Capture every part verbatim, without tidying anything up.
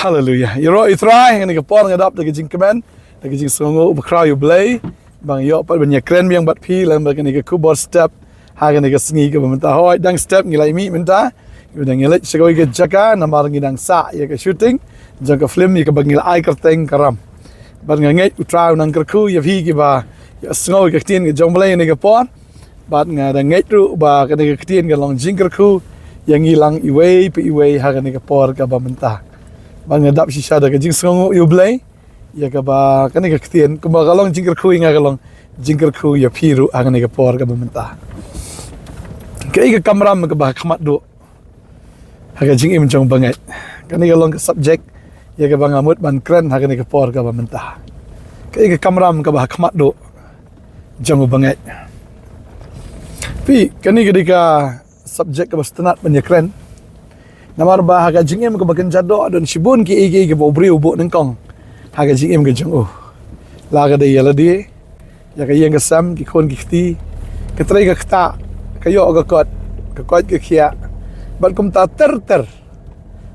Haleluia. Ïaroh ïa U Trai, ha kane ka por nga dap da ka jingkmen, da ka jingsngewnguh ba khraw ïa U Blei, ba nga ïoh pat ban ïakren biang bad phi lem bad kane ka khubor step ha kane ka sngi kaba mynta. Hooid, dang step ngi la ïa mih mynta, ngi dang ïaleit sha kawei ka jaka namar ngi dang sah ïa ka shooting jong ka film ïa kaba ngi la ai kyrteng Ka Ram. Bad nga ngeit U Trai un nang kyrkhu ïa phi kiba ïohsngew ïa ka ktien ka jong U Blei ha kane ka por. Bad nga dang ngeit ruh ba kane ka ktien kan long jingkyrkhu ïa ngi lang iwei pa iwei ha kane ka por kaba mynta. Bad nga dap shisha da ka jingsngewnguh ïa U Blei ïa kaba kane ka ktien kumba ka long jingkyrkhu ïa nga, ka long jingkyrkhu ïa phi ruh ha kane ka por kaba mynta. Kaei ka kamram kaba ha khmat duh ha ka jingim jong u bangeit? Kane ka long ka subject ïa kaba nga mut ban kren ha kane ka por kaba mynta. Kaei ka kamram kaba ha khmat duh jong u bangeit? Phi, kane ka dei ka subject kaba sngewtynnat ban ïakren, namar ba ha ka jingim kaba kynja doh don shibun kiei kiei kiba u briew u buh nyngkong ha ka jingim ka jong u. La ka dei ïa lade, ïa ka ïing ka sem, ki khun ki kti, ka trei ka ktah, ka ïoh ka kot, ka koit ka khiah, bad kumta ter ter.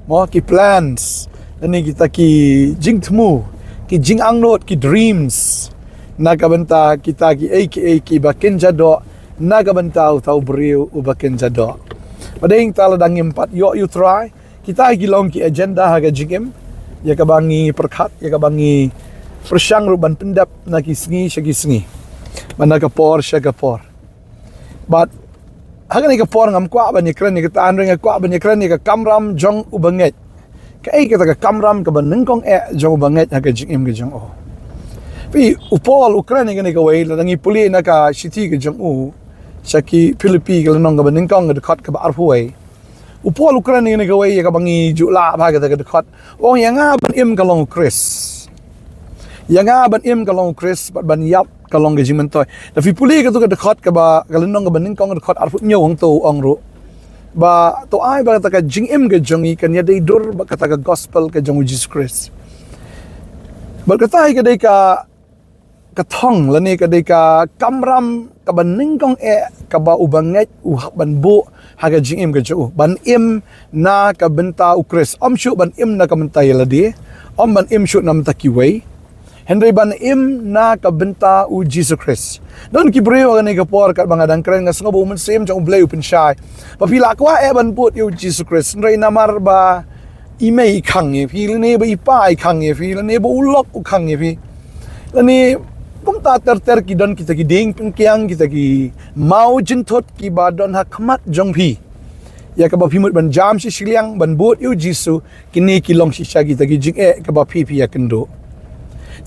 Mo, ki plans, lane kita ki jingthmu, ki jingangnud, ki dreams na ka bynta kita kiei kiei kiba kynja doh na ka bynta uta u briew uba kynja doh. Bad hangta lada ngim pat ïoh ïa U Trai, kita ki long ki agenda ha ka jingim ïa kaba ngi pyrkhat, ïa kaba ngi pyrshang ruh ban pyndep na ki sngi sha ki sngi, bad na ka por sha ka por. Bad ha kane ka por ngam kwah ban ïakren ïa kata, hynrei nga kwah ban ïakren ïa ka kamram jong u bangeit. Kaei kata ka kamram kaba nyngkong eh jong u bangeit ha ka jingim ka jong u? Phi, u Paul u kren ïa kane kawei, lada ngi pule na ka shithi ka jong u sha ki Philippi ka lynnong kaba nyngkong, ka dkhot kaba arphew wei. U Paul u kren ïa kane kawei ïa kaba ngi ju lah bha kata ka dkhot. U ong, ïa nga ban im ka long u Khrist. Ïa nga ban im ka long u Khrist, bad ban ïap ka long ka jingmyntoi. Da phi pule katu ka dkhot kaba, ka lynnong kaba nyngkong, ka dkhot arphew hynñiew, hangto u ong ruh ba to ai ba kata ka jingim ka jong ngi kan ïadei dur bad kata ka gospel ka jong u Jisu Khrist. Bad kata hi ka dei ka ka thong lane ka dei ka kamram kaba nyngkong eh kaba u bangeit u hap ban buh ha ka jingim ka jong u, ban im na ka bynta u Khrist. Ym shuh ban im na ka bynta ïa lade, ym ban im shuh na bynta kiwei, hynrei ban im na ka bynta u Jisu Khrist. Don ki briew ha kane ka por, katba nga dang kren nga sngew ba u Mynsiem jong u Blei u pynshai ba phi la kwah eh ban bud ïa u Jisu Khrist, hynrei namar ba i mei i khang ïa phi, lane ba i pa i khang ïa phi, lane ba u lok u khang ïa phi, lane kumta ter ter ki don kita ki dieng pynkiang, kita ki maw jynthut kiba don ha khmat jong phi, ïa kaba phi mut ban jam shi shiliang ban bud ïa u Jisu. Kine ki long shisha kita ki jingeh kaba phi phi ïakynduh.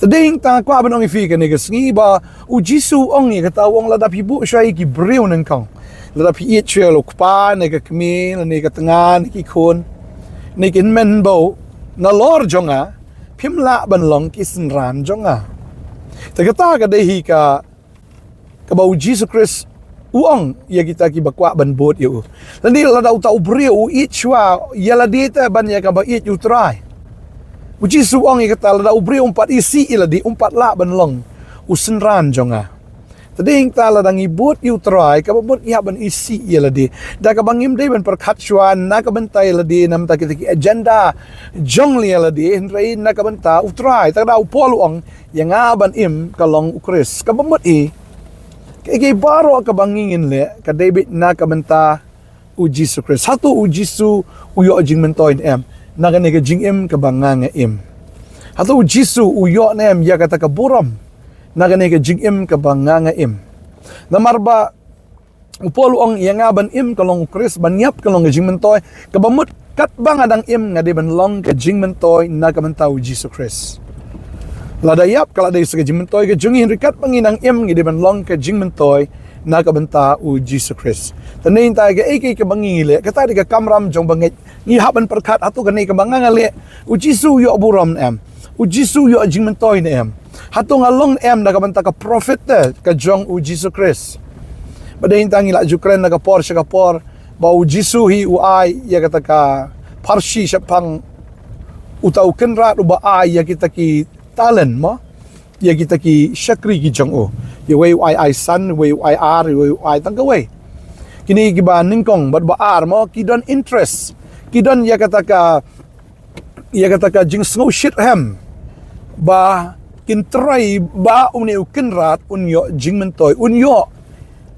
Te dei hangta kwah ban ong ïa phi kane ka sngi ba u Jisu u ong ïa kata, u ong lada phi buh shuwa ïa ki briew nyngkong, lada phi ïeit shuwa ïa u kpa ne ka kmie ne ka tnga ne ki khun ne ki hynmen bad nalor jong nga, phim lah ban long ki synran jong nga. Te kata ka dei hi ka kaba u Jisu Khrist u ong ïa kita kiba kwah ban bud ïa u. Lane lada uta u briew u ïeit shuwa ïa lade te ban ïa kaba ïeit ïa u Trai, u Jisu u ong ïa kata, lada u briew um pat isih ïa lade, um pat lah ban long u synran jong nga. Te dei hangta lada ngi bud ïa u Trai, kaba mut ngi hap ban isih ïa lade. Da kaba ngim dei ban pyrkhat shuwa na ka bynta ïa lade, na bynta kita ki agenda jong ïa lade, hynrei na ka bynta u Trai. Te da u Paul u ong, ïa nga ban im ka long u Khrist. Kaba mut i, kaei kaei baroh kaba ngi ngin leh ka dei beit na ka bynta u Jisu Khrist. Hato u Jisu u ïoh jingmyntoi ne em na kane ka jingim kaba nga nga im? Hato u Jisu u ïoh ne em ïa kata ka burom na kane ka jingim kaba nga nga im? Namar ba u Paul u ong, ïa nga ban im ka long u Khrist, ban ïap ka long ka jingmyntoi. Kaba mut katba nga dang im nga dei ban long ka jingmyntoi na ka bynta u Jisu Khrist. Lada ïap ka la dei sa ka jingmyntoi ka jong ngi, hynrei katba ngi dang im ngi dei ban long ka jingmyntoi na ka bynta u Jisu Khrist. Te nangta kaei kaei kaba ngi leh, kata dei ka kamram jong bangeit. Ngi hap ban pyrkhat, hato kane kaba nga nga leh u Jisu u ïoh burom ne em? U Jisu u ïoh jingmyntoi ne em? Hato nga long ne em na ka bynta ka profit te ka jong u Jisu Khrist? Bad dei hangta ngi la ju kren na ka por sha ka por ba u Jisu hi u ai ïa kata ka pharshi shaphang uta u kynrad uba ai ïa kita ki talent, mo, ïa kita ki shakri ki jong u. Ïa wei u ai ai san, wei u ai ar, wei u ai tang kawei. Kine kiba nyngkong bad ba ar, mo, ki don interest, ki don ïa kata ka ïa kata ka jingsngewshitrhem ba kin trei ba une u Kynrad un ïoh jingmyntoi, un ïoh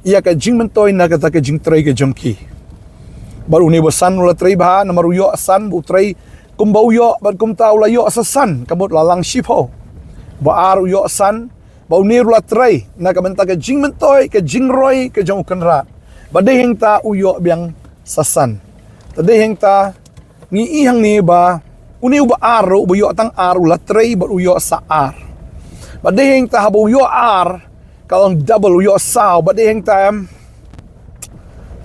ïa ka jingmyntoi na kata ka jingtrei ka jong ki. Bad une ba san u la trei bha, namar u ïoh san, ba u trei kumba u ïoh, bad kumta u la ïoh sa san, ka mut la lang shiphew. Ba ar u ïoh san, ba une ruh la trei na ka bynta ka jingmyntoi, ka jingroi ka jong u Kynrad. Ba dei hangta u ïoh biang sa san. Te dei hangta ngi i hangne ba une uba ar ruh, uba ïoh tang ar, u la trei bad u ïoh sa ar. Ba dei hangta haba u ïoh ar, ka long double, u ïoh saw, ba dei hangta em.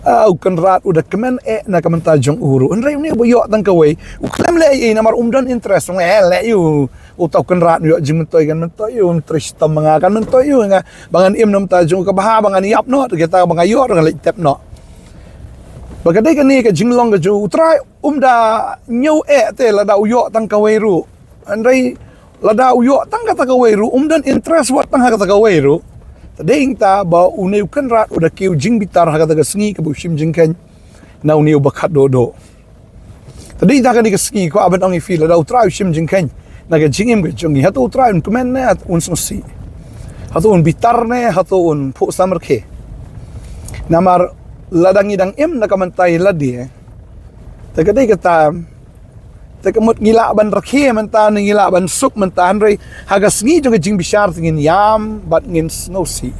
Ah, u Kynrad u da kmen eh na ka bynta jong u ruh. Hynrei une uba ïoh tang kawei, u khlem leh ei ei, namar um don interest, um eh leh ïa u. Uta u Kynrad u ïoh jingmyntoi kan myntoi ïa u, um trei shitom ma nga kan myntoi ïa u, nga ba ngan im na ka bynta jong u, kaba bha ba ngan ïap noh, te kata ba nga ïoh ruh ngan leit tep noh. Ba ka dei kane ka jinglong ka jong u. U Trai um da ñiew eh te lada u ïoh tang kawei ruh. Hynrei lada u ïoh tang kata kawei ruh, um don interest wat tang ha kata kawei ruh. Te dei hangta ba une u Kynrad u da kiew jingbitar ha kata ka sngi kaba u shim jingkheiñ na une uba khatduh duh. Te dei hangta kane ka sngi, kwah ban ong ïa phi, lada u Trai u shim jingkheiñ na ka jingim ka jong ngi, hato u Trai un kmen ne un sngewsih? Hato un bitar ne hato un phuh samrkhie? Namar lada ngi dang im na ka bynta ïa lade, te ka dei kata, te ka mut ngi lah ban rkhie mynta ne ngi lah ban suk mynta, hynrei ha ka sngi jong ka jingbishar te ngin ïam bad ngin sngewsih.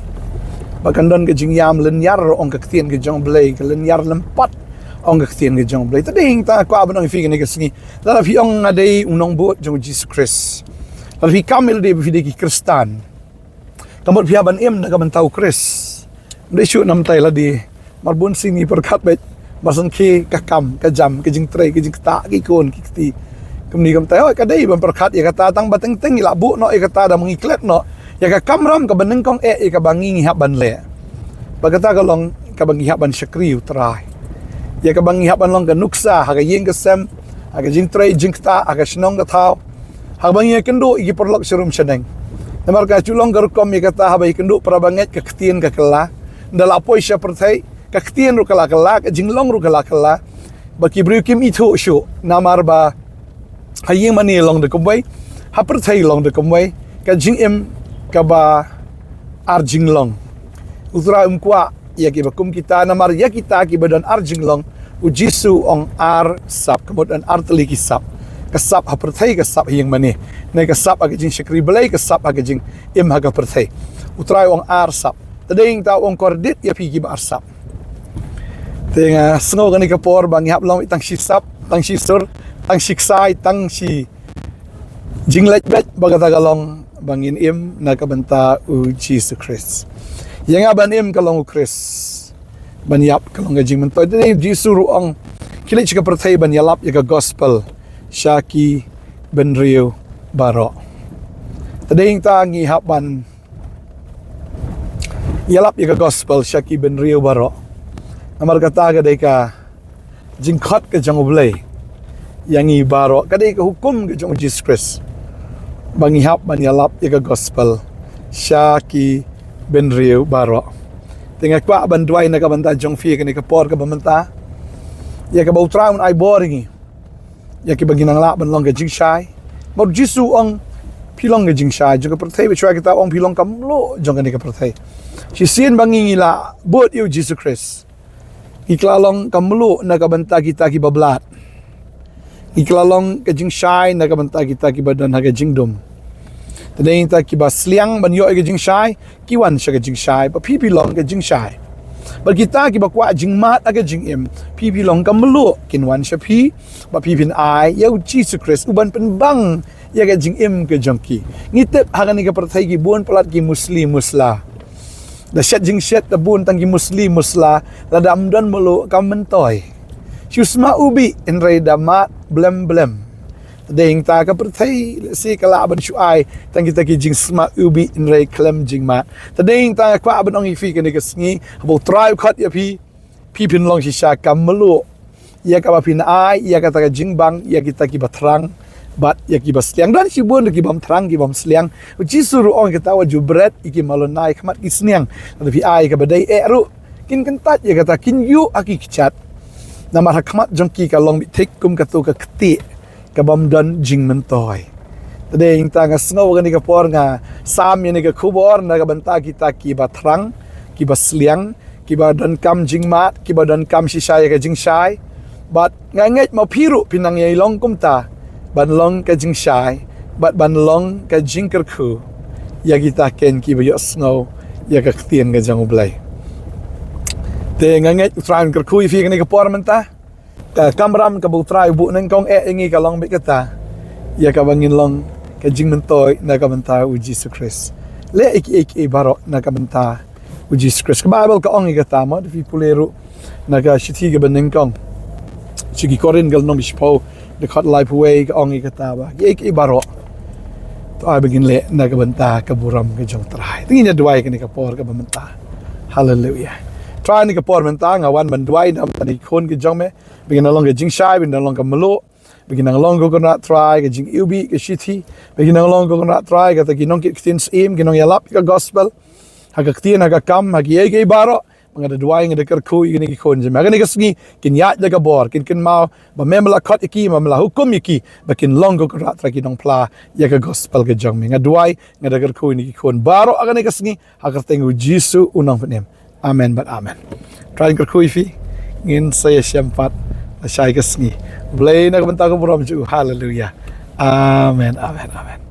Ba kan don ka jingïam lynñiar, ong ka ktien ka jong U Blei, ka lynñiar lympat, ong ka ktien ka jong U Blei. Te dei hangta kwah ban ong ïa phi kane ka sngi, lada phi ong nga dei u nongbud jong U Jisu Khrist, lada phi kam ïa lade ba phi dei ki Khristan, ka mut phi hap ban im na ka bynta U Khrist. Ym dei shuh na ka bynta ïa lade. Mar bun sien ngi pyrkhat beit, mar shen ki ka kam ka jam, ka jingtrei, ka jingktah, ki khun ki kti. Kumne kumta, hooid, ka dei ban pyrkhat ïa kata, tang ba teng teng ngi lah buh noh ïa kata da ba ngi klet noh ïa ka kamram kaba nyngkong eh, ïa kaba ngi, ngi hap ban leh. Ba kata ka long kaba ngi hap ban shakri U Trai. Ïa kaba ngi hap ban long ka nuksa ha ka ïing ka sem, ha ka jingtrei jingktah, ha ka shnong ka thaw, ha kaba ngi ïakynduh ïa ki paralok sharum shaneng. Namar ka ju long ka rukom ïa kata, haba ïakynduh para bangeit ka ktien ka kylla. Ynda la poi sha pyrthei, ka ktien ruh ka la kylla, ka jinglong ruh ka la kylla. Ba ki briew kim ithuh shuh, namar ba ha ïing mane long da kumwei, ha pyrthei long da kumwei, ka jingim kaba ar jinglong. U Trai um kwah ïa kiba kum kita, namar ïa kita kiba don ar jinglong, U Jisu u ong ar sap, ka mut don ar tylli ki sap. Ka sap ha pyrthei, ka sap ha ïing mane. Ne ka sap ha ka jingshakri Blei, ka sap ha ka jingim ha ka pyrthei. U Trai u ong ar sap. Te dei hangta u ong kordit ïa phi kiba ar sap. Te nga sngew kane ka por ba ngi hap long tang shi sap, tang shi sur, tang shi ksai, tang shi jingleit beit, ba kata ka long ba ngin im na ka bynta U Jisu Khrist. Ïa nga ban im ka long U Khrist, ban ïap ka long ka jingmyntoi. Te dei U Jisu ruh u ong, khie leit sha ka pyrthei ban ïalap ïa ka gospel sha ki bynriew baroh. Te dei hangta ngi hap ban ïalap ïa ka gospel sha ki bynriew baroh. Namar kata ka dei ka jingkhot ka jong U Blei ïa ngi baroh, ka dei ka hukum ka jong U Jisu Khrist, ba ngi hap ban ïalap ïa ka gospel sha ki bynriew baroh. Te nga kwah ban duwai na ka bynta jong phi kane ka por kaba mynta, ïa kaba U Trai un ai bor ïa ngi, ïa kiba ngi nang lah ban long ka jingshai. Namar U Jisu u ong, phi long ka jingshai jong ka pyrthei. Ba shuwa kita u ong phi long ka mluh jong kane ka pyrthei. Shisien ba ngi, ngi la bud ïa U Jisu Khrist, ngi kylla long ka mluh na ka bynta kita kiba blad. Ngi kylla long ka jingshai na ka bynta kita kiba don ha ka jingdum. Te dei kita kiba sliang ban ïoh ïa ka jingshai, ki wan sha ka jingshai, ba phi phi long ka jingshai. Bad kita kiba kwah jingmad ha ka jingim, phi phi long ka mluh, kin wan sha phi, ba phi phin ai ïa U Jisu Khrist u ban pynbang ïa ka jingim ka jong ki. Ngi tip ha kane ka pyrthei ki bun palat ki musli musla. Da shet jingshet da bun tang ki musli musla, lada ym don mluh kam myntoi. Shu sma ubih hynrei da mad blem blem. Te dei hangta ka pyrthei lehse ka lah ban shu ai tang kita ki jingsma ubih hynrei khlem jingmad. Te dei hangta nga kwah ban ong ïa phi kane ka sngi, haba U Trai u khot ïa phi, phi phin long shisha ka mluh, ïa kaba phin ai ïa kata ka jingbang ïa kita kiba thrang bad ïa kiba sliang. Don shibun ruh ki bym thrang, ki bym sliang. U Jisu ruh u ong, kita wat ju bret ïa ki malun ai khmat ki sniang. Lada phi ai kaba dei eh ruh, kin kyntait ïa kata, kin ïuh ha ki kjat. Namar ha khmat jong ki ka long bit thik kum kato ka ktieh. ka bym don jingmyntoi. Te dei ïa kata nga sngew kane ka por nga sam ïa kane ka khubor na ka bynta kita kiba thrang, kiba sliang, kiba donkam jingmad, kiba donkam shisha ïa ka jingshai. Bad nga ngeit ma phi ruh phi nang ïai long kumta, ban long ka jingshai bad ban long ka jingkyrkhu ïa kita ken kiba ïohsngew ïa ka ktien ka jong U Blei. Te nga ngeit U Trai un kyrkhu ïa phi kane ka por mynta. Ka kamram kaba U Trai u buh nyngkong eh ïa ngi ka long beit kata, ïa kaba ngin long ka jingmyntoi na ka bynta U Jisu Khrist. Leh ïa kiei kiei baroh na ka bynta U Jisu Khrist. Ka Baibl ka ong ïa kata, mo, da phi pule ruh na ka shithi kaba nyngkong sha ki Korinth ka lynnong shiphew, dkhot laiphew wei, ka ong ïa kata ba kiei kiei baroh to ai ba ngin leh na ka bynta ka burom ka jong U Trai. Te ngin ïa duwai kane ka por kaba mynta. Haleluia. Trai, kane ka por mynta nga wan ban duwai na ka bynta ki khun ki jong me. Ba kin nang long ka jingshai, ba kin nang long ka mluh, ba kin nang long, ko Kynrad Trai, ka jingiwbih ka shithi, ba kin nang long, ko Kynrad Trai, kata ki nongkit ktien syiem, ki nongïalap ïa ka gospel ha ka ktien, ha ka kam, ha kiei kiei baroh. Ba nga da duwai, nga da kyrkhu ïa kine ki khun jong me ha kane ka sngi, kin ïaid da ka bor, kin kynmaw ba me me la khot ïa ki, ba me la hukum ïa ki ba kin long, ko Kynrad Trai, ki nongphla ïa ka gospel ka jong me. Nga duwai, nga da kyrkhu ïa kine ki khun baroh ha kane ka sngi, ha ka kyrteng U Jisu U Nongpynim. Amen bad amen. Trai un kyrkhu ïa phi. Ngin sa ïashem pat lashai ka sngi. Blei na ka bynta ka burom jong U. Haleluia. Amen, amen, amen.